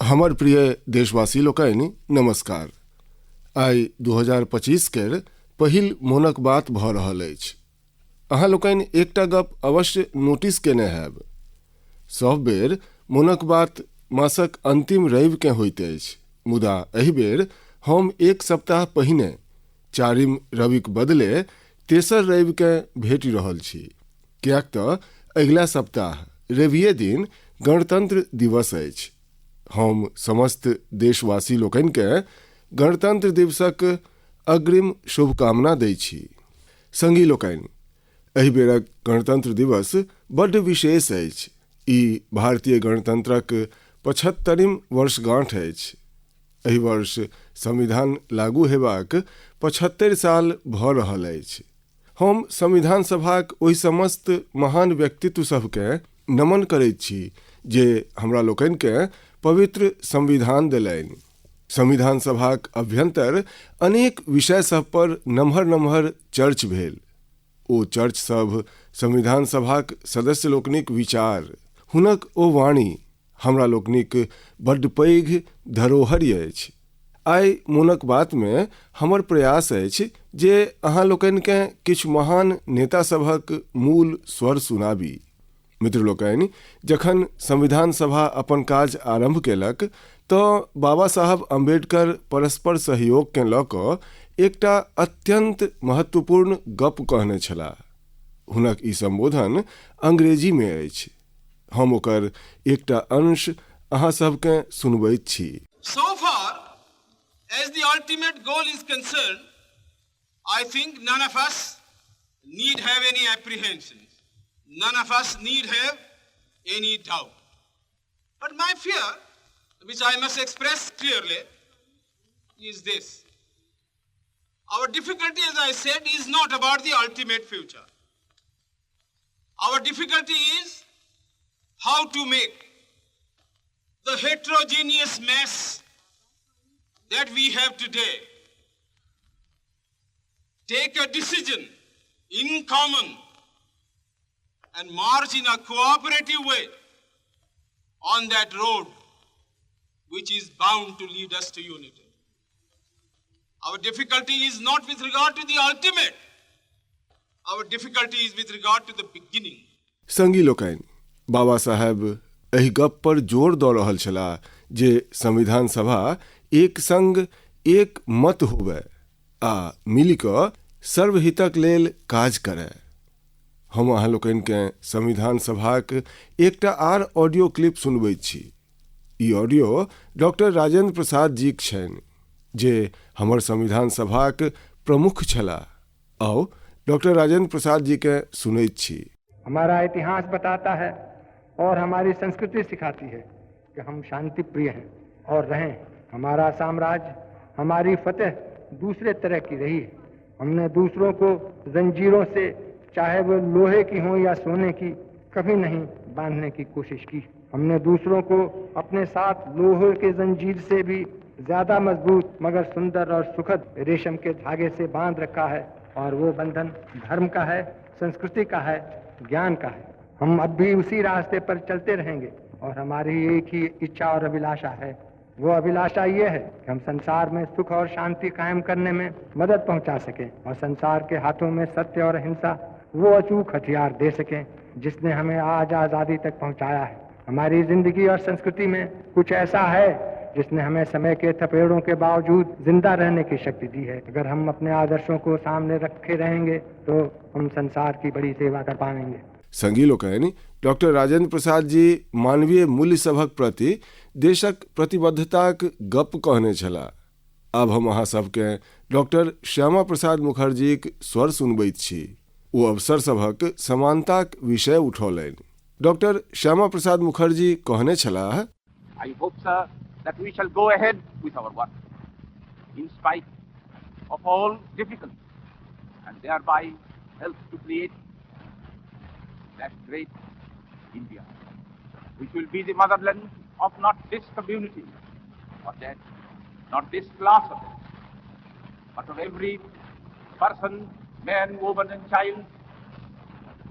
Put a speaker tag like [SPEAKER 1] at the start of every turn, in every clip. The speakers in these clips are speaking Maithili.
[SPEAKER 1] हमर प्रिय देशवासी लोकनि, नमस्कार। आइ 2025 केर पहिल मोनक बात भऽ रहल अछि। अहाँ लोकनि एकटा गप अवश्य नोटिस केने हैब। सभ बेर मोनक बात मासक अंतिम रविकेँ होइत अछि, मुदा एहि बेर हम एक सप्ताह पहिने चारिम रविक बदले तेसर रविकेँ भेटि रहल छी, किएक तऽ अगिला सप्ताह रविए दिन गणतंत्र दिवस अछि। हम समस्त देशवासी लोकनिकेँ गणतंत्र दिवसक अग्रिम शुभकामना दै छी। संगी लोकनि, एहि बेरक गणतंत्र दिवस बड्ड विशेष अछि। ई भारतीय गणतंत्रक 75म वर्षगांठ अछि। एहि वर्ष संविधान लागू हेबाक 75 साल भऽ रहल अछि। हम संविधान सभाक ओहि समस्त महान व्यक्तित्व सभकेँ नमन करैत छी जे हमरा लोकनिकेँ पवित्र संविधान देलनि। संविधान सभाक अभ्यंतर अनेक विषय सभ पर नम्हर-नम्हर चर्च भेल। ओ चर्च सभ संविधान सभाक सदस्य लोकनिक विचार, हुनक ओ वाणी हमरा लोकनिक बड्ड पैघ धरोहरि अछि। आइ मोनक बातमे हमर प्रयास अछि जे अहाँ लोकनिकेँ किछु महान नेता सभक मूल स्वर सुनाबी। मित्र लोकनि, जखन संविधान सभा अपन काज आरम्भ केलक तँ बाबा साहब अम्बेडकर परस्पर सहयोगकेँ लऽ कऽ एकटा अत्यन्त महत्वपूर्ण गप कहने छलाह। हुनक ई सम्बोधन अंग्रेजीमे अछि। हम ओकर एकटा अंश अहाँ सभकेँ सुनबैत छी।
[SPEAKER 2] So far as the ultimate goal is concerned, I think none of us need have any apprehensions. None of us need have any doubt. But my fear, which I must express clearly, is this. Our difficulty, as I said, is not about the ultimate future. Our difficulty is how to make the heterogeneous mess that we have today take a decision in common and march in a cooperative way on that road which is bound to lead us to unity. Our difficulty is not with regard to the ultimate. Our difficulty is with regard to the beginning.
[SPEAKER 1] संगी लोकनि, बाबा साहेब एहि गप पर जोर दऽ रहल छलाह जे संविधान सभा एक संग एक मत होबय आ मिलि कऽ सर्वहितक लेल काज करय। हम अहाँ लोकनिकेँ संविधान सभाक एकटा आर ऑडियो क्लिप सुनबैत छी। ई ऑडियो डॉक्टर राजेंद्र प्रसाद जीक छनि, जे हमर संविधान सभाक प्रमुख छलाह। आउ डॉक्टर राजेंद्र प्रसाद जीकेँ सुनैत छी।
[SPEAKER 3] हमारा इतिहास बताता है और हमारी संस्कृति सिखाती है कि हम शांति प्रिय हैं और रहें। हमारा साम्राज्य, हमारी फतेह दूसरे तरह की रही है। हमने दूसरों को जंजीरों से, चाहे वो लोहे की हों या सोने की, कभी नहीं बांधने की कोशिश की। हमने दूसरों को अपने साथ लोहे के जंजीर से भी ज्यादा मजबूत मगर सुंदर और सुखद रेशम के धागे से बांध रखा है और वो बंधन धर्म का है, संस्कृति का है, ज्ञान का है। हम अब भी उसी रास्ते पर चलते रहेंगे और हमारी एक ही इच्छा और अभिलाषा है। वो अभिलाषा ये है कि हम संसार में सुख और शांति कायम करने में मदद पहुंचा सकें और संसार के हाथों में सत्य और अहिंसा वो अचूक हथियार दे सकें जिसने हमें आज आज़ादी तक पहुंचाया है। हमारी जिंदगी और संस्कृति में कुछ ऐसा है जिसने हमें समय के थपेड़ों के बावजूद जिंदा रहने की शक्ति दी है। अगर हम अपने आदर्शों को सामने रखे रहेंगे तो हम संसार की बड़ी सेवा कर पाएंगे।
[SPEAKER 1] संगी लोकनि, डॉक्टर राजेंद्र प्रसाद जी मानवीय मूल्य सभक प्रति देशक प्रतिबद्धताक गप कहने छलाह। आब हम अहाँ सभकेँ डॉक्टर श्यामा प्रसाद मुखर्जीक स्वर सुनबैत छी। ओ अवसर सभक समानताक विषय उठौलनि। डॉक्टर श्यामा प्रसाद मुखर्जी कहने छलाह,
[SPEAKER 4] I hope, sir, that we shall go ahead with our work in spite of all difficulties and thereby help to create that great India, which will be the motherland of not this community or that, not this class of it, but of every person, man, woman and child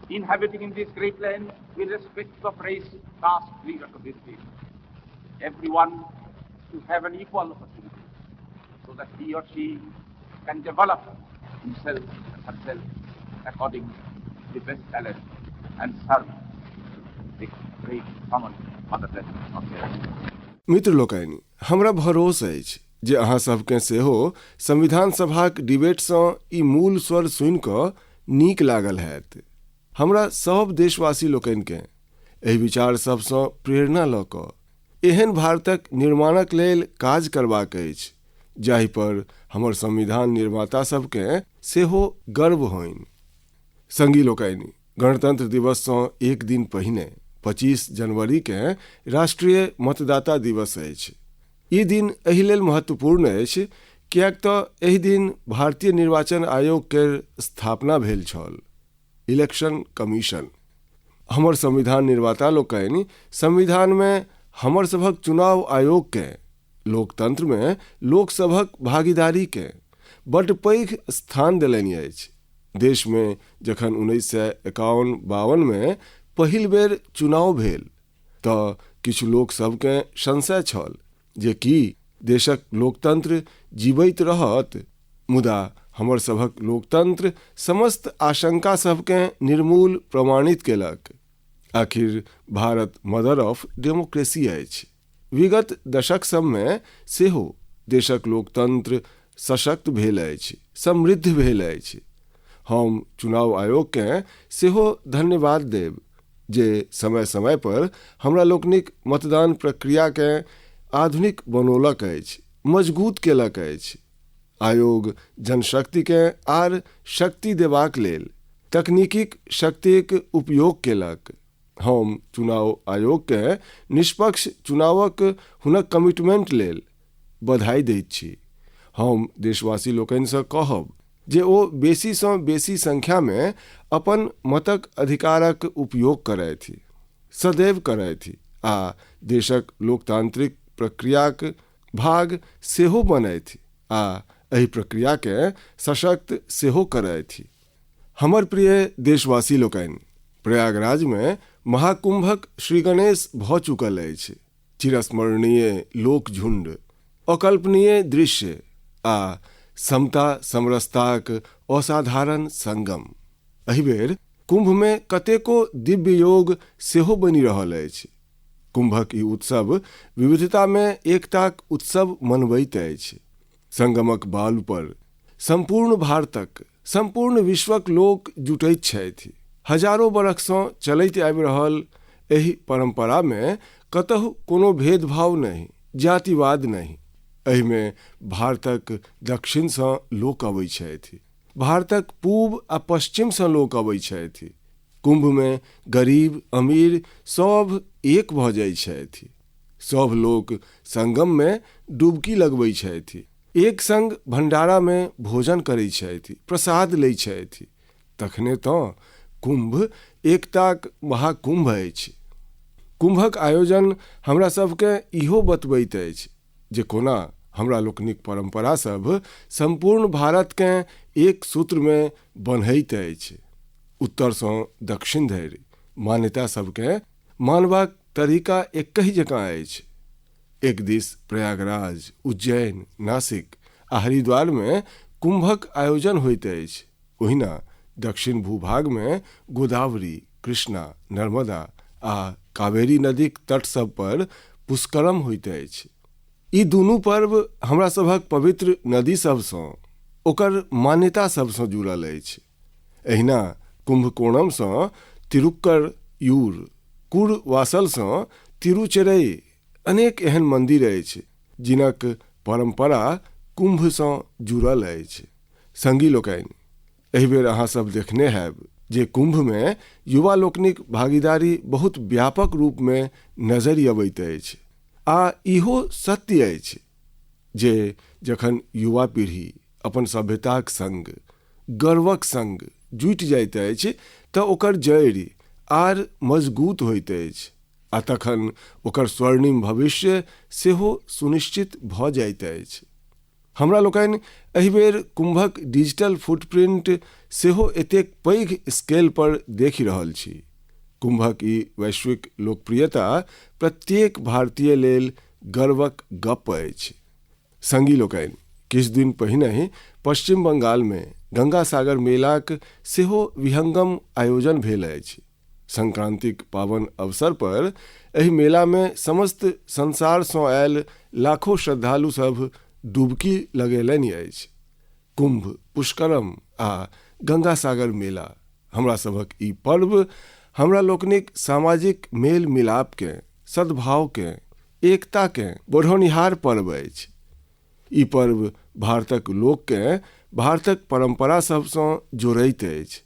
[SPEAKER 4] inhabiting in this great land, irrespective of race, caste, creed or community. Everyone to have an equal opportunity so that he or she can develop himself and herself according to the best talent and serve the great common motherland of the earth.
[SPEAKER 1] मित्र लोकनि, हमरा भरोस अछि जे अहाँ सभकेँ सेहो संविधान सभाक डिबेटसँ ई मूल स्वर सुनि कऽ नीक लागल हैत। हमरा सभ देशवासी लोकनिकेँ एहि विचार सभसँ प्रेरणा लऽ कऽ एहन भारतक निर्माणक लेल काज करबाक अछि जाहि पर हमर संविधान निर्माता सभकेँ सेहो गर्व होइन। संगी लोकनि, गणतंत्र दिवससँ एक दिन पहिने 25 जनवरीकेँ राष्ट्रीय मतदाता दिवस अछि। ई दिन एहि लेल महत्वपूर्ण अछि किएक तऽ एहि दिन भारतीय निर्वाचन आयोग केर स्थापना भेल छल, इलेक्शन कमीशन। हमर संविधान निर्माता लोकनि संविधानमे हमर सभक चुनाव आयोगकेँ लोकतंत्रमे लोकसभक भागीदारीकेँ बड्ड पैघ स्थान देलनि अछि। देशमे जखन 1951-52 मे पहिल बेर चुनाव भेल तऽ किछु लोक सभकेँ संशय छल जे की देशक लोकतंत्र जीबैत रहत, मुदा हमर सभक लोकतंत्र समस्त आशंका सभकेँ निर्मूल प्रमाणित केलक। आखिर भारत मदर ऑफ डेमोक्रेसी अछि। विगत दशक सभमे सेहो देशक लोकतंत्र सशक्त भेल अछि, समृद्ध भेल अछि। हम चुनाव आयोगकेँ सेहो धन्यवाद देब जे समय समय पर हमरा लोकनिक मतदान प्रक्रियाकेँ आधुनिक बनौलक अछि, मजगूत केलक अछि। आयोग जनशक्तिकेँ आर शक्ति देबाक लेल तकनीकीक शक्तिक उपयोग केलक। हम चुनाव आयोगकेँ निष्पक्ष चुनावक हुनक कमिटमेंट लेल बधाई दैत छी। हम देशवासी लोकनिसँ कहब जे ओ बेसीसँ बेसी संख्यामे अपन मतक अधिकारक उपयोग करथि, सदैव करथि आ देशक लोकतांत्रिक प्रक्रियाक भाग सेहो बनथि आ एहि प्रक्रियाकेँ सशक्त सेहो करथि। हमर प्रिय देशवासी लोकनि, प्रयागराजमे महाकुंभक श्री गणेश भऽ चुकल अछि। चिरस्मरणीय लोक झुंड, अकल्पनीय दृश्य आ समता समरसताक असाधारण संगम। एहि बेर कुंभमे कतेको दिव्य योग सेहो बनि रहल अछि। कुंभक ई उत्सव विविधतामे एकताक उत्सव मनबैत अछि। संगमक बालु पर सम्पूर्ण भारतक, सम्पूर्ण विश्वक लोक जुटैत छथि। हजारो बरखसँ चलैत आबि रहल एहि परंपरामे कतहु कोनो भेदभाव नहि, जातिवाद नहि। एहिमे भारतक दक्षिणसँ लोक अबैत छथि, भारतक पूब आ पश्चिमसँ लोक अबैत छथि। कुंभमे गरीब अमीर सभ एक भऽ जाइत छथि। सभ लोक संगममे डुबकी लगबै छथि, एक संग भंडारामे भोजन करै छथि, प्रसाद लै छथि। तखने तँ कुंभ एकताक महाकुंभ अछि। कुंभक आयोजन हमरा सभकेँ इहो बतबैत अछि जे कोना हमरा लोकनिक परंपरा सभ सम्पूर्ण भारतकेँ एक सूत्रमे बन्हैत अछि। उत्तरसँ दक्षिण धरि मान्यता सभकेँ मानबाक तरीका एक्कहि जकाँ अछि। एक दिस प्रयागराज, उज्जैन, नासिक आ हरिद्वारमे कुंभक आयोजन होइत अछि, ओहिना दक्षिण भूभागमे गोदावरी, कृष्णा, नर्मदा आ कावेरी नदीक तट सभ पर पुष्करम होइत अछि। ई दुनू पर्व हमरा सभक पवित्र नदी सभसँ, ओकर मान्यता सभसँ जुड़ल अछि। एहिना कुंभकोणमसँ तिरुक्कर your, कुरवासलसँ तिरुचेरई अनेक एहन मंदिर अछि जिनक परंपरा कुंभसँ जुड़ल अछि। संगी लोकनि, एहि बेर अहाँ सब देखने हैब जे कुंभमे युवा लोकनिक भागीदारी बहुत व्यापक रूपमे नजरि अबैत अछि आ इहो सत्य अछि जे जखन युवा पीढ़ी अपन सभ्यताक संग गर्वक संग जुटि जाइत अछि तऽ ओकर जड़ि आर मजगूत होइत अछि आ तखन ओकर स्वर्णिम भविष्य सेहो सुनिश्चित भऽ जाइत अछि। हमरा लोकनि एहि बेर कुंभक डिजिटल फुटप्रिंट सेहो एतेक पैघ स्केल पर देखि रहल छी। कुंभक ई वैश्विक लोकप्रियता प्रत्येक भारतीय लेल गर्वक गप्प अछि। संगी लोकनि, किछु दिन पहिनहि पश्चिम बंगाल मे गंगा सागर मेलाक सेहो विहंगम आयोजन भेल अछि। संक्रांतिक पावन अवसर पर एहि मेला मे समस्त संसार सँ आयल लाखों श्रद्धालु सभ डुबकी लगेलनि अछि। कुंभ, पुष्करम आ गंगा सागर मेला हमरा सभक ई पर्व हमरा लोकनिक सामाजिक मेल मिलाप के, सद्भाव के, एकता के बढ़ौनिहार पर्व अछि। ई पर्व भारतक लोक के भारतक परंपरा सभ सँ जोड़ैत अछि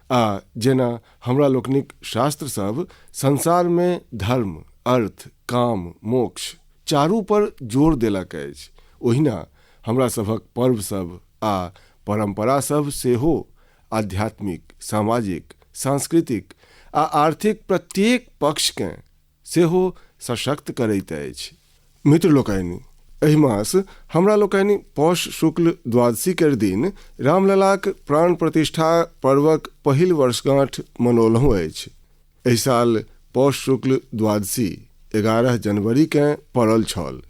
[SPEAKER 1] आ जेना हमरा लोकनिक शास्त्र सभ संसार मे धर्म, अर्थ, काम, मोक्ष चारू पर जोर देलक अछि, ओहिना हमरा सभक पर्व सभ आ परंपरा सभ सेहो आध्यात्मिक, सामाजिक, सांस्कृतिक आ आर्थिक प्रत्येक पक्ष केँ सेहो सशक्त करैत अछि। मित्र लोकनि, एहि मास हमरा लोकनि पौष शुक्ल द्वादशी केर दिन रामललाक प्राण प्रतिष्ठा पर्वक पहिल वर्षगांठ मनौलहुँ अछि। एहि साल पौष शुक्ल द्वादशी 11 जनवरी केँ पड़ल छल।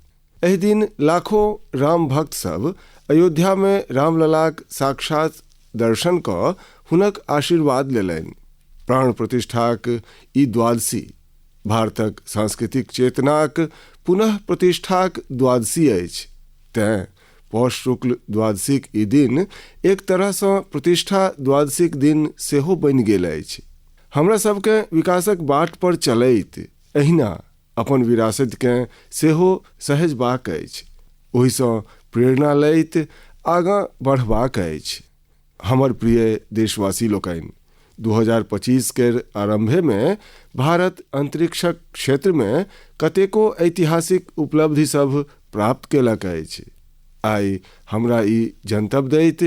[SPEAKER 1] एहि दिन लाखों राम भक्त सब अयोध्या मे रामललाक साक्षात दर्शन कऽ हुनक आशीर्वाद लेलनि। प्राण प्रतिष्ठाक ई द्वादशी भारतक सांस्कृतिक चेतनाक पुनः प्रतिष्ठाक द्वादशी अछि। तेँ पौष शुक्ल द्वादशीक ई दिन एक तरह सँ प्रतिष्ठा द्वादशीक दिन सेहो बनि गेल अछि। हमरा सबकेँ विकासक बाट पर चलैत एहिना अपन विरासतकेँ सेहो सहेजबाक अछि, ओहिसँ प्रेरणा लैत आगाँ बढ़बाक अछि। हमर प्रिय देशवासी लोकनि, 2025 केर आरंभे मे भारत अंतरिक्षक क्षेत्र मे कतेको ऐतिहासिक उपलब्धि सभ प्राप्त केलक अछि। आइ हमरा ई जनतब दैत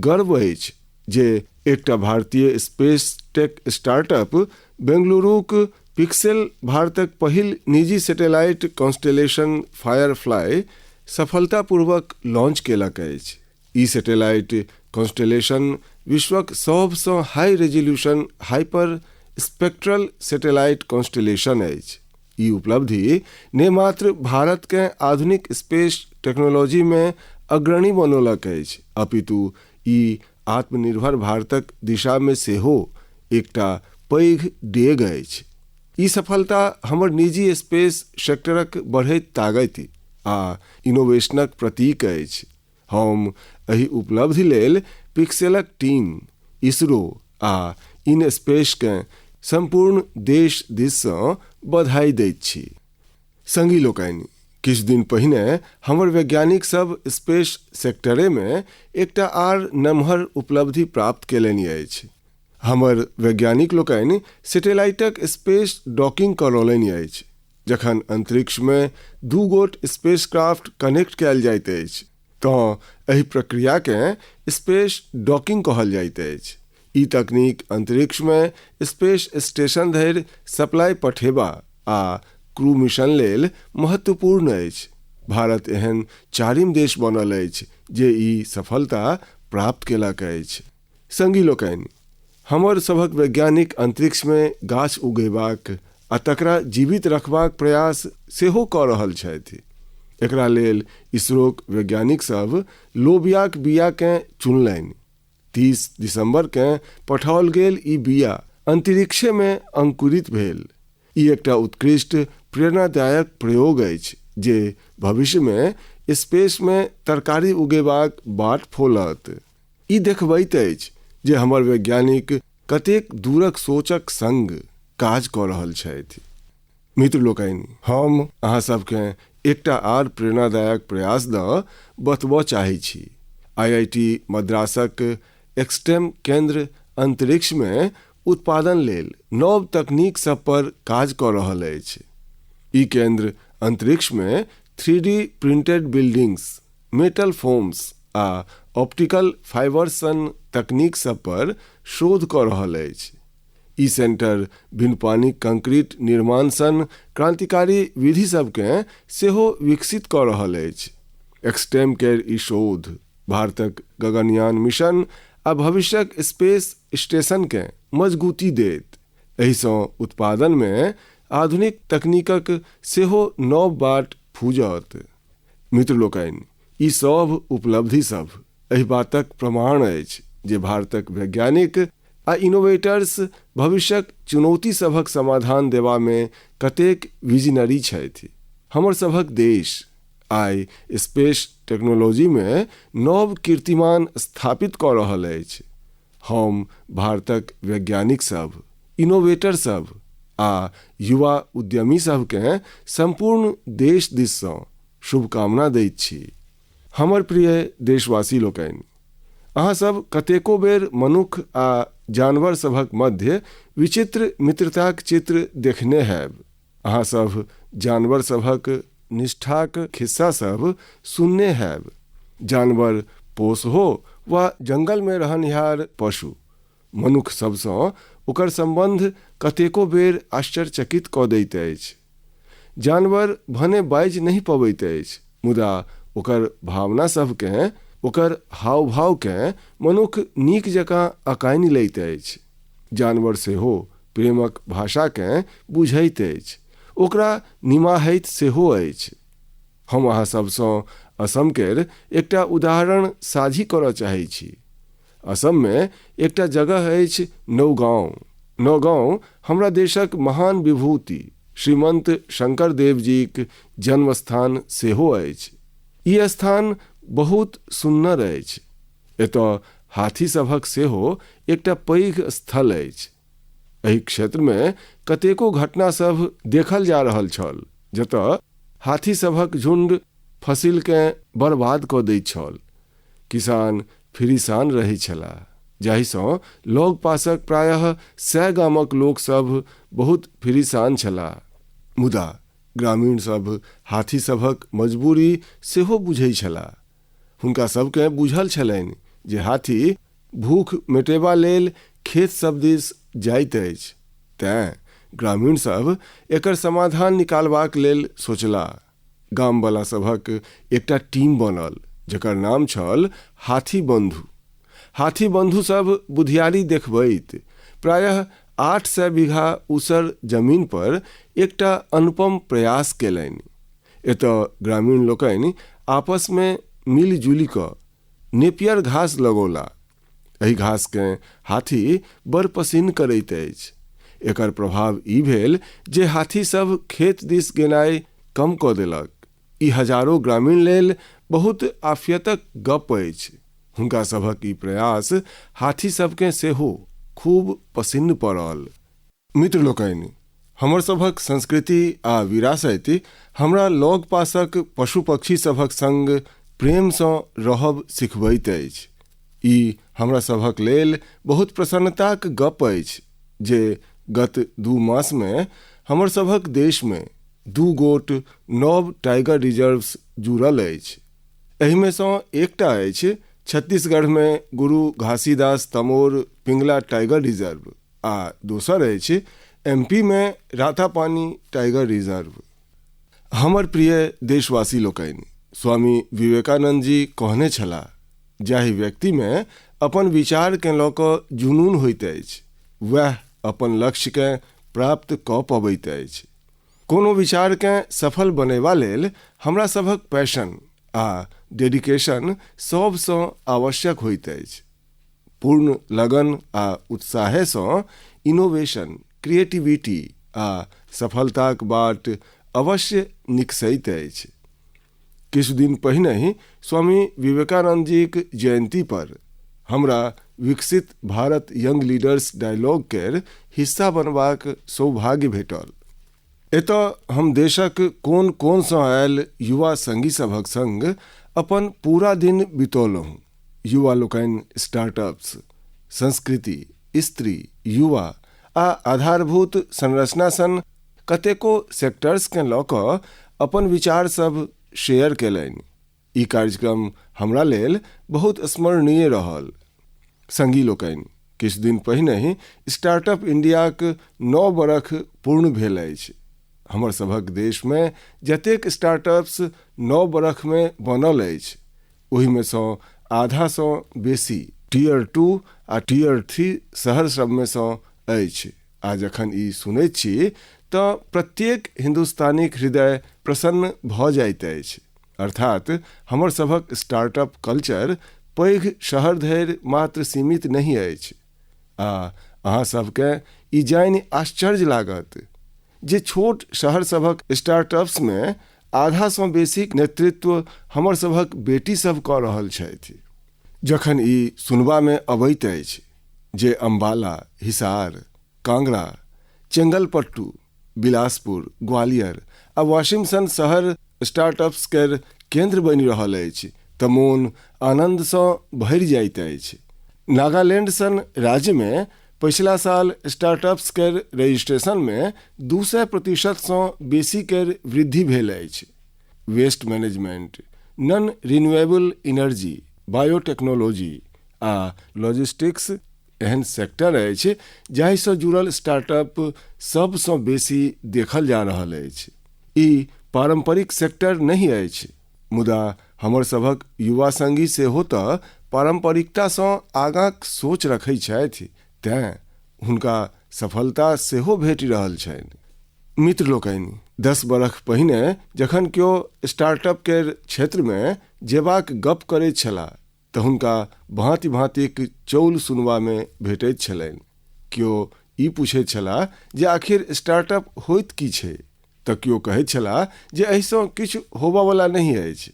[SPEAKER 1] गर्व अछि जे एकटा भारतीय स्पेस टेक स्टार्टअप बेंगलुरुक पिक्सेल भारतक पहिल निजी सैटेलाइट कॉन्स्टेलेशन फायरफ्लाई सफलतापूर्वक लॉन्च केलक अछि। ई सैटेलाइट कॉन्स्टेलेशन विश्वक सबसँ high resolution hyper spectral satellite constellation अछि। ई उपलब्धि ने मात्र भारत के आधुनिक स्पेस टेक्नोलॉजी मे अग्रणी बनौलक अछि, अपितु ई आत्मनिर्भर भारतक दिशा मे सेहो एकटा पैघ डेग अछि। ई सफलता हमर निजी स्पेस सेक्टरक बढ़ैत ताकति आ इनोवेशनक प्रतीक अछि। हम एहि उपलब्धि लेल पिक्सेलक टीम, इसरो आ इन स्पेस केँ सम्पूर्ण देश दिस सँ बधाई दैत छी। संगी लोकनि, किछु दिन पहिने हमर वैज्ञानिक सब स्पेस सेक्टरे मे एकटा आर नमहर उपलब्धि प्राप्त केलनि अछि। हमर वैज्ञानिक लोकनि सैटेलाइटक स्पेस डॉकिंग करौलनि अछि। जखन अंतरिक्ष मे दू गोट स्पेसक्राफ्ट कनेक्ट कयल जाइत अछि तँ एहि प्रक्रिया केँ स्पेस डॉकिंग कहल जाइत अछि। ई तकनीक अंतरिक्ष मे स्पेस स्टेशन धरि सप्लाई पठेबा आ क्रू मिशन लेल महत्वपूर्ण अछि। भारत एहन चारिम देश बनल अछि जे ई सफलता प्राप्त केलक अछि। संगी लोकनि, हमर सभक वैज्ञानिक अंतरिक्ष मे गाछ उगेबाक आ तकरा जीवित रखबाक प्रयास सेहो कऽ रहल छथि। एकरा लेल इसरोक वैज्ञानिक सब लोबियाक बिया केँ चुनलनि। 30 दिसंबर केँ पठाओल गेल ई बिया अंतरिक्षे मे अंकुरित भेल। ई एकटा उत्कृष्ट प्रेरणादायक प्रयोग अछि जे भविष्य मे स्पेस मे तरकारी उगेबाक बाट फोलत। ई देखबैत अछि जे हमर वैज्ञानिक कतेक दूरक सोचक संग काज कऽ रहल छथि। मित्र लोकनि, हम अहाँ सबकेँ एकटा आर प्रेरणादायक प्रयास दऽ बतबऽ चाहै छी। आईआईटी मद्रासक एक्सटेम केंद्र अंतरिक्ष मे उत्पादन लेल नव तकनीक सब पर काज कऽ रहल अछि। ई केंद्र अंतरिक्ष मे 3D printed buildings, metal foams आ ऑप्टिकल फाइबर सन तकनीक सब पर शोध कऽ रहल अछि। ई सेंटर बिन पानिक कंक्रीट निर्माण सन क्रांतिकारी विधि सबकेँ सेहो विकसित कऽ रहल अछि। एक्सटेम केर ई शोध भारतक गगनयान मिशन आ भविष्यक स्पेस स्टेशन केँ मजगूती देत। एहिसँ उत्पादन मे आधुनिक तकनीकक सेहो नव बाट फूजत। मित्र लोकनि, ई सभ उपलब्धि सभ एहि बातक प्रमाण अछि जे भारतक वैज्ञानिक आ इनोवेटर्स भविष्यक चुनौती सभक समाधान देबामे कतेक विजनरी छथि। हमर सभक देश आइ स्पेस टेक्नोलॉजीमे नव कीर्तिमान स्थापित कऽ रहल अछि। हम भारतक वैज्ञानिक सभ, इनोवेटर सभ आ युवा उद्यमी सभकेँ सम्पूर्ण देश दिससँ शुभकामना दैत छी। हमर प्रिय देशवासी लोकनि, अहाँ सब कतेको बेर मनुख आ जानवर सभक मध्य विचित्र मित्रताक चित्र देखने हैब। अहाँ सब जानवर सभक निष्ठाक खिस्सा सब सुनने हैब। जानवर पोस हो वा जंगलमे रहनिहार पशु, मनुख सबसँ ओकर सम्बन्ध कतेको बेर आश्चर्यचकित कऽ दैत अछि। जानवर भने बाजि नहि पबैत अछि, मुदा ओकर भावना सभकेँ, ओकर हाव-भावकेँ मनुख नीक जकाँ अकानि लैत अछि। जानवर सेहो प्रेमक भाषाकेँ बुझैत अछि, ओकरा निमाहैत सेहो अछि। हम अहाँ सभसँ असम केर एकटा उदाहरण साझी करऽ चाहैत छी। असममे एकटा जगह अछि नौगांव। नौगांव हमरा देशक महान विभूति श्रीमंत शंकरदेव जीक जन्मस्थान सेहो अछि। ई स्थान बहुत सुन्नर अछि। एतय हाथी सभक सेहो एकटा पैघ स्थल अछि। एहि क्षेत्रमे कतेको घटना सभ देखल जा रहल छल जतय हाथी सभक झुंड फसिलकेँ बर्बाद कऽ दैत छल। किसान फिरिसान रहैत छलाह, जाहिसँ लगपासक प्रायः 100 गामक लोक सभ बहुत फिरिसान छलाह। मुदा ग्रामीण सभ हाथी सभक मजबूरी सेहो बुझैत छलाह। हुनका सभकेँ बुझल छलनि जे हाथी भूख मेटेबा लेल खेत सभ दिस जाइत अछि। तेँ ग्रामीण सभ एकर समाधान निकालबाक लेल सोचलाह। गामवला सभक एकटा टीम बनल जकर नाम छल हाथी बंधु। हाथी बंधु सभ बुधियारी देखबैत प्रायः 800 बीघा ऊसर जमीन पर एकटा अनुपम प्रयास केलनि। एतय ग्रामीण लोकनि आपसमे मिलि-जुलि कऽ नेपियर घास लगौला। एहि घासकेँ हाथी बड़ पसिन्न करैत अछि। एकर प्रभाव ई भेल जे हाथी सभ खेत दिस गेनाइ कम कऽ देलक। ई हजारो ग्रामीण लेल बहुत आफियतक गप्प अछि। हुनका सभक ई प्रयास हाथी सभकेँ सेहो खूब पसिन्न पड़ल। मित्र लोकनि, हमर सभक संस्कृति आ विरासति हमरा लगपासक पशु-पक्षी सभक संग प्रेमसँ रहब सिखबैत अछि। ई हमरा सभक लेल बहुत प्रसन्नताक गप्प अछि जे गत 2 मासमे हमर सभक देशमे 2 गोट नव टाइगर रिजर्व्स जुड़ल अछि। एहिमे सँ एकटा अछि छत्तीसगढ़मे गुरु घासीदास तमोर पिंगला टाइगर रिजर्व आ दोसर अछि एमपीमे रातापानी टाइगर रिजर्व। हमर प्रिय देशवासी लोकनि, स्वामी विवेकानंद जी कहने छलाह, जाहि व्यक्तिमे अपन विचारकेँ लऽ कऽ जुनून होइत अछि, वएह अपन लक्ष्यकेँ प्राप्त कऽ पबैत अछि। कोनो विचारकेँ सफल बनेबा लेल हमरा सभक पैशन आ डेडिकेशन सभसँ आवश्यक होइत अछि। पूर्ण लगन आ उत्साहेसँ इनोवेशन, क्रिएटिविटी आ सफलताक बाट अवश्य निकसैत अछि। किछु दिन पहिनहि स्वामी विवेकानंद जीक जयंती पर हमरा विकसित भारत यंग लीडर्स डायलॉग केर हिस्सा बनबाक सौभाग्य भेटल। एतय हम देशक कोन-कोनसँ आयल युवा संगी सभक संग अपन पूरा दिन बितौलहुँ। युवा लोकनि स्टार्टअप्स, संस्कृति, स्त्री, युवा आ आधारभूत संरचना सन कतेको सेक्टर्सकेँ लऽ कऽ अपन विचार सभ शेयर कयलनि। ई कार्यक्रम हमरा लेल बहुत स्मरणीय रहल। संगी लोकनि, किछु दिन पहिनहि स्टार्टअप इंडियाक 9 बरख पूर्ण भेल अछि। हमर सभक देशमे जतेक स्टार्टअप्स 9 बरखमे बनल अछि, ओहिमे सँ आधासँ बेसी टियर 2 आ टियर 3 शहर सभमे सँ अछि आ जखन ई सुनैत छी तँ प्रत्येक हिन्दुस्तानीक हृदय प्रसन्न भऽ जाइत अछि। अर्थात हमर सभक स्टार्टअप कल्चर पैघ शहर धरि मात्र सीमित नहि अछि। आ अहाँ सभकेँ ई जानि आश्चर्य लागत जे छोट शहर सभक स्टार्टअप्समे आधासँ बेसीक नेतृत्व हमर सभक बेटी सभ कऽ रहल छथि। जखन ई सुनबामे अबैत अछि जे अम्बाला, हिसार, कांगड़ा, चेंगलपट्टू, बिलासपुर, ग्वालियर आ वाशिम सन शहर स्टार्टअप्स केर केंद्र बनि रहल अछि तऽ मोन आनन्दसँ भरि जाइत अछि। नागालैंड सन राज्यमे पछिला साल स्टार्टअप्स केर रजिस्ट्रेशनमे 200% सँ बेसी केर वृद्धि भेल अछि। Waste management, non renewable energy, biotechnology आ लॉजिस्टिक्स एहन सेक्टर अछि जाहिसँ जुड़ल स्टार्टअप सभसँ बेसी देखल जा रहल अछि। ई पारंपरिक सेक्टर नहि अछि, मुदा हमर सभक युवा संगी सेहो तऽ पारंपरिकतासँ आगाँक सोच रखैत छथि, तेँ हुनका सफलता सेहो भेटि रहल छनि। मित्र लोकनि, 10 बरख पहिने जखन केओ स्टार्टअप केर क्षेत्रमे जेबाक गप करैत छलाह तऽ हुनका भाँति-भाँतिक चौल सुनबामे भेटैत छलनि। केओ ई पूछैत छलाह जे आखिर स्टार्टअप होइत की छै? तऽ केओ कहैत छलाह जे एहिसँ किछु होबयवला नहि अछि।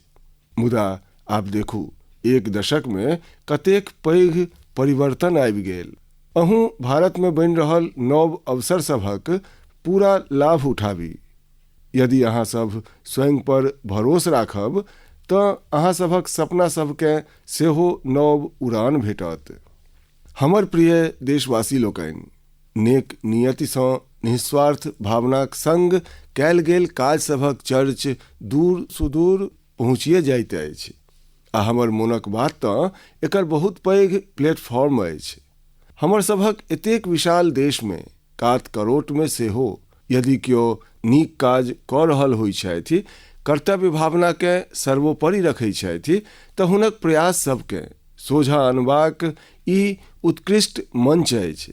[SPEAKER 1] मुदा आब देखू, एक दशकमे कतेक पैघ परिवर्तन आबि गेल। अहूँ भारतमे बनि रहल नव अवसर सभक पूरा लाभ उठाबी। यदि अहाँ सभ स्वयं पर भरोस राखब तँ अहाँ सभक सपना सभकेँ सेहो नव उड़ान भेटत। हमर प्रिय देशवासी लोकनि, नेक नियतिसँ निःस्वार्थ भावनाक संग कयल गेल काज सभक चर्च दूर-सुदूर पहुँचिए जाइत अछि। आ हमर मोनक बात तँ एकर बहुत पैघ प्लेटफॉर्म अछि। हमर सभक एतेक विशाल देशमे कात-करोटमे सेहो यदि केओ नीक काज कऽ रहल होइ छथि, कर्तव्य भावनाकेँ सर्वोपरि रखैत छथि तँ हुनक प्रयास सभकेँ सोझाँ अनबाक ई उत्कृष्ट मंच अछि।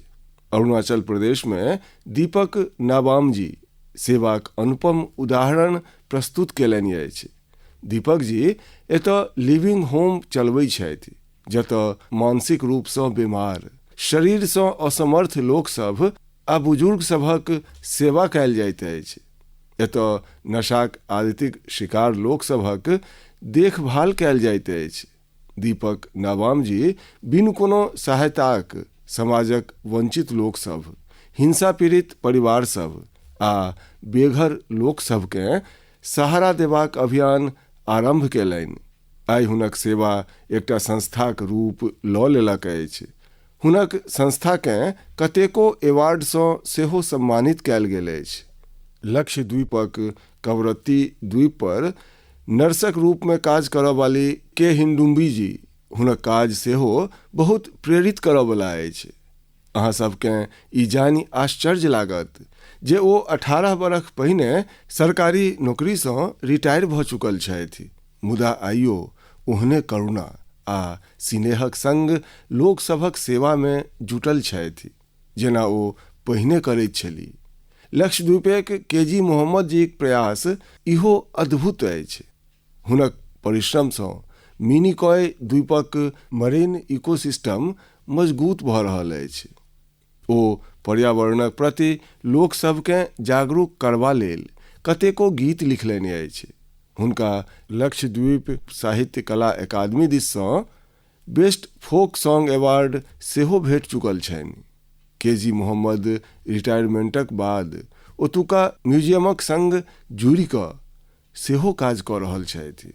[SPEAKER 1] अरुणाचल प्रदेशमे दीपक नाबाम जी सेवाक अनुपम उदाहरण प्रस्तुत कयलनि अछि। दीपक जी एतय लिविंग होम चलबैत छथि, जतय मानसिक रूपसँ बीमार, शरीरसँ असमर्थ लोक सभ आ बुजुर्ग सभक सेवा कयल जाइत अछि। एतय नशाक आदतिक शिकार लोक सभक देखभाल कयल जाइत अछि। दीपक नाबाम जी बिनु कोनो सहायताक समाजक वंचित लोक सभ, हिंसा पीड़ित परिवार सभ आ बेघर लोक सभकेँ सहारा देबाक अभियान आरम्भ कयलनि। आइ हुनक सेवा एकटा संस्थाक रूप लऽ लेलक अछि। हुनक संस्थाकेँ कतेको अवार्डसँ सेहो सम्मानित कयल गेल अछि। लक्षद्वीपक कवरत्ती द्वीप पर नर्सक रूपमे काज करऽ वाली के हिंडुम्बी जी हुनक काज सेहो बहुत प्रेरित करऽवला अछि। अहाँ सभकेँ ई जानि आश्चर्य लागत जे ओ 18 बरख पहिने सरकारी नौकरीसँ रिटायर भऽ चुकल छथि, मुदा आइयो ओहने करुणा आ सिनेहक संग लोक सभक सेवामे जुटल छथि, जेना ओ पहिने करैत छलीह। लक्षद्वीपेक के जी मोहम्मद जीक प्रयास इहो अद्भुत अछि। हुनक परिश्रमसँ मिनिकॉय द्वीपक मरीन इकोसिस्टम मजगूत भऽ रहल अछि। ओ पर्यावरणक प्रति लोक सभकेँ जागरूक करबा लेल कतेको गीत लिखलनि अछि। हुनका लक्षद्वीप साहित्य कला अकादमी दिससँ बेस्ट फोक सॉन्ग अवार्ड सेहो भेटि चुकल छनि। के जी मोहम्मद रिटायरमेंटक बाद ओतुका म्यूजियमक संग जुड़ि कऽ सेहो काज कऽ रहल छथि।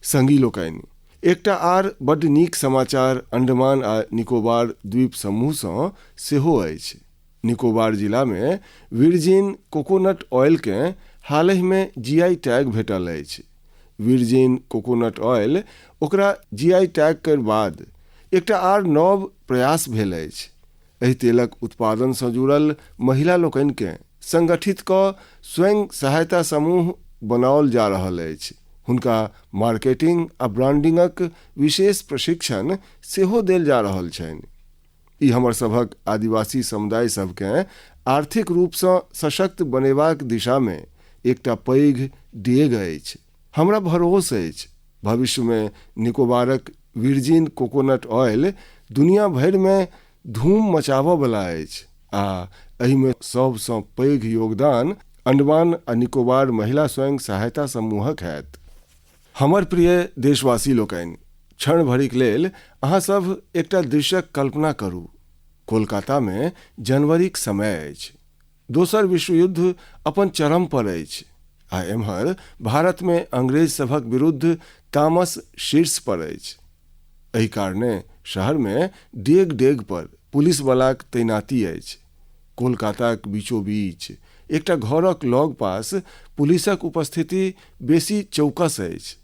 [SPEAKER 1] संगी लोकनि, एकटा आर बड्ड नीक समाचार अंडमान आ निकोबार द्वीप समूहसँ सेहो अछि। निकोबार जिलामे विर्जिन कोकोनट ऑयलकेँ हालहिमे जीआई टैग भेटल अछि। विर्जिन कोकोनट ऑयल ओकरा जीआई टैग केर बाद एकटा आर नव प्रयास भेल अछि। एहि तेलक उत्पादनसँ जुड़ल महिला लोकनिकेँ संगठित कऽ स्वयं सहायता समूह बनाओल जा रहल अछि। हुनका मार्केटिंग आ ब्रांडिंगक विशेष प्रशिक्षण सेहो देल जा रहल छनि। ई हमर सभक आदिवासी समुदाय सभकेँ आर्थिक रूपसँ सशक्त बनेबाक दिशामे एकटा पैघ डेग अछि। हमरा भरोस अछि भविष्यमे निकोबारक वर्जिन कोकोनट ऑयल दुनिया भरिमे धूम मचाबयवला अछि आ एहिमे सभसँ पैघ योगदान अंडमान आ निकोबार महिला स्वयं सहायता समूहक हैत। हमर प्रिय देशवासी लोकनि, क्षण भरिक लेल अहाँ सभ एकटा दृश्यक कल्पना करू। कोलकातामे जनवरीक समय अछि। दोसर विश्वयुद्ध अपन चरम पर अछि आ एम्हर भारतमे अंग्रेज सभक विरुद्ध तामस शीर्ष पर अछि। एहि कारणे शहरमे डेग डेग पर पुलिसवलाक तैनाती अछि। कोलकाताक बीचोबीच एकटा घरक लग पास पुलिसक उपस्थिति बेसी चौकस अछि।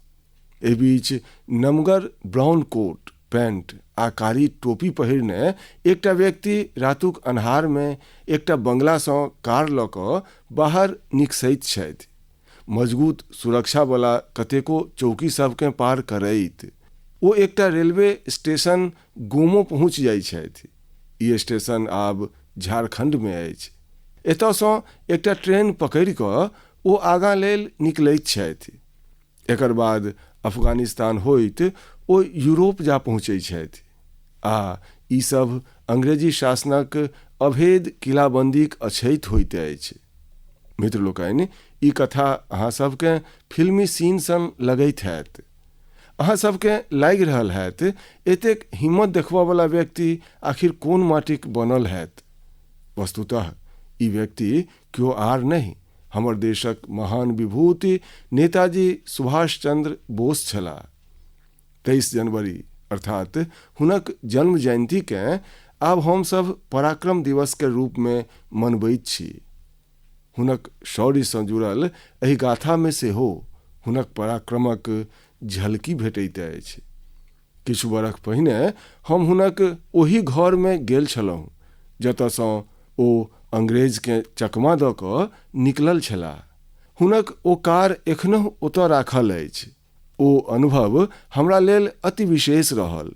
[SPEAKER 1] एहि बीच नमगर ब्राउन कोट, पैंट आ कारी टोपी पहिरने एकटा व्यक्ति रातुक अन्हारमे एकटा बंगलासँ कार लऽ कऽ बाहर निकसैत छथि। मजगूत सुरक्षावला कतेको चौकी सभकेँ पार करैत ओ एकटा रेलवे स्टेशन गोमो पहुँचि जाइत छथि। ई स्टेशन आब झारखंडमे अछि। एतयसँ एकटा ट्रेन पकड़ि कऽ ओ आगाँ लेल निकलैत छथि। एकर बाद अफगानिस्तान होइत ओ यूरोप जा पहुँचैत छथि आ ई सभ अंग्रेजी शासनक अभेद किलाबन्दीक अछैत होइत अछि। मित्र लोकनि, ई कथा अहाँ सभकेँ फिल्मी सीन सन लगैत हैत। अहाँ सभकेँ लागि रहल हैत एतेक हिम्मत देखबयवला व्यक्ति आखिर कोन माटिक बनल हैत। वस्तुतः ई व्यक्ति केओ आर नहि, हमर देशक महान विभूति नेताजी सुभाष चंद्र बोस छलाह। 23 जनवरी अर्थात हुनक जन्म जयन्तीकेँ आब हमसभ पराक्रम दिवस के रूपमे मनबैत छी। हुनक शौर्यसँ जुड़ल एहि गाथामे सेहो हुनक पराक्रमक झलकी भेटैत अछि। किछु बरख पहिने हम हुनक ओहि घरमे गेल छलहुँ जतयसँ ओ अंग्रेजकेँ चकमा दऽ कऽ निकलल छलाह। हुनक ओ कार एखनहुँ ओतय राखल अछि। ओ अनुभव हमरा लेल अति विशेष रहल।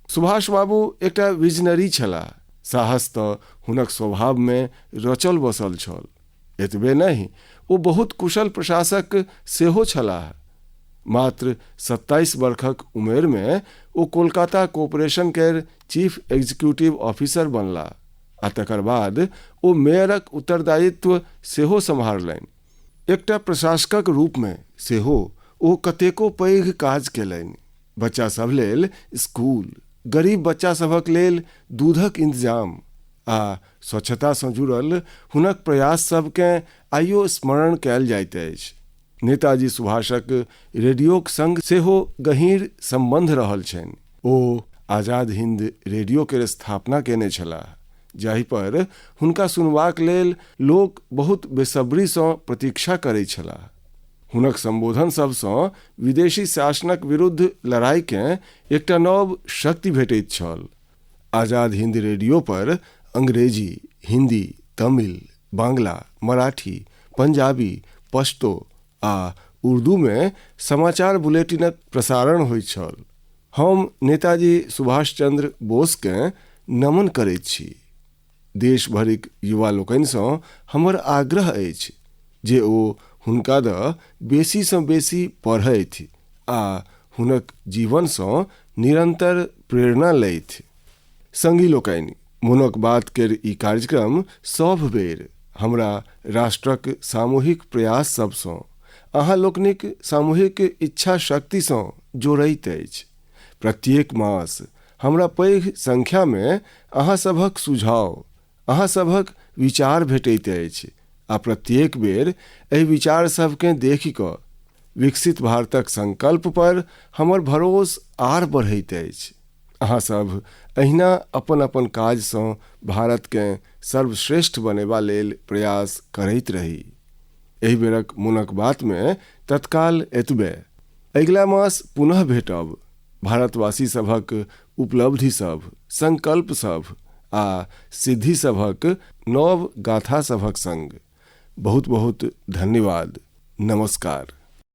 [SPEAKER 1] सुभाष बाबू एकटा विजनरी छलाह। साहस तऽ हुनक स्वभावमे रचल बसल छल। एतबे नहि, ओ बहुत कुशल प्रशासक सेहो छलाह। मात्र 27 बरखक उमेरमे ओ कोलकाता कॉरपोरेशन केर चीफ एग्जीक्यूटिव ऑफिसर बनलाह आ तकर बाद ओ मेयरक उत्तरदायित्व सेहो सम्हारलनि। एकटा प्रशासकक रूपमे सेहो ओ कतेको पैघ काज केलनि। बच्चा सभ लेल स्कूल, गरीब बच्चा सभक लेल दूधक इंतजाम आ स्वच्छतासँ जुड़ल हुनक प्रयास सभकेँ आइयो स्मरण कयल जाइत अछि। नेताजी सुभाषक रेडियोक संग सेहो गहींर सम्बन्ध रहल छनि। ओ आजाद हिंद रेडियो केर स्थापना केने छलाह, जाहि पर हुनका सुनबाक लेल लोक बहुत बेसब्रीसँ प्रतीक्षा करैत छलाह। हुनक संबोधन सभसँ विदेशी शासनक विरुद्ध लड़ाइकेँ एकटा नव शक्ति भेटैत छल। आजाद हिंद रेडियो पर अंग्रेजी, हिंदी, तमिल, बांग्ला, मराठी, पंजाबी, पश्तो आ उर्दूमे समाचार बुलेटिनक प्रसारण होइत छल। हम नेताजी सुभाष चंद्र बोसकेँ नमन करैत छी। देश भरिक युवा लोकनिसँ हमर आग्रह अछि जे ओ हुनका दऽ बेसीसँ बेसी पढ़थि आ हुनक जीवनसँ निरंतर प्रेरणा लैथि। संगी लोकनि, मोनक बात केर ई कार्यक्रम सभ बेर हमरा राष्ट्रक सामूहिक प्रयास सभसँ, अहाँ लोकनिक सामूहिक इच्छा शक्तिसँ जोड़ैत अछि। प्रत्येक मास हमरा पैघ संख्यामे अहाँ सभक सुझाव, अहाँ सभक विचार भेटैत अछि आ प्रत्येक बेर एहि विचार सभकेँ देखि कऽ विकसित भारतक संकल्प पर हमर भरोस आर बढ़ैत अछि। अहाँ सभ एहिना अपन अपन काजसँ भारतकेँ सर्वश्रेष्ठ बनेबा लेल प्रयास करैत रही। एहि बेरक मोनक बातमे तत्काल एतबे। अगिला मास पुनः भेटब। भारतवासी सभक उपलब्धि सभ, संकल्प सभ आ सिद्धि सभक नव गाथा सभक संग। बहुत बहुत धन्यवाद। नमस्कार।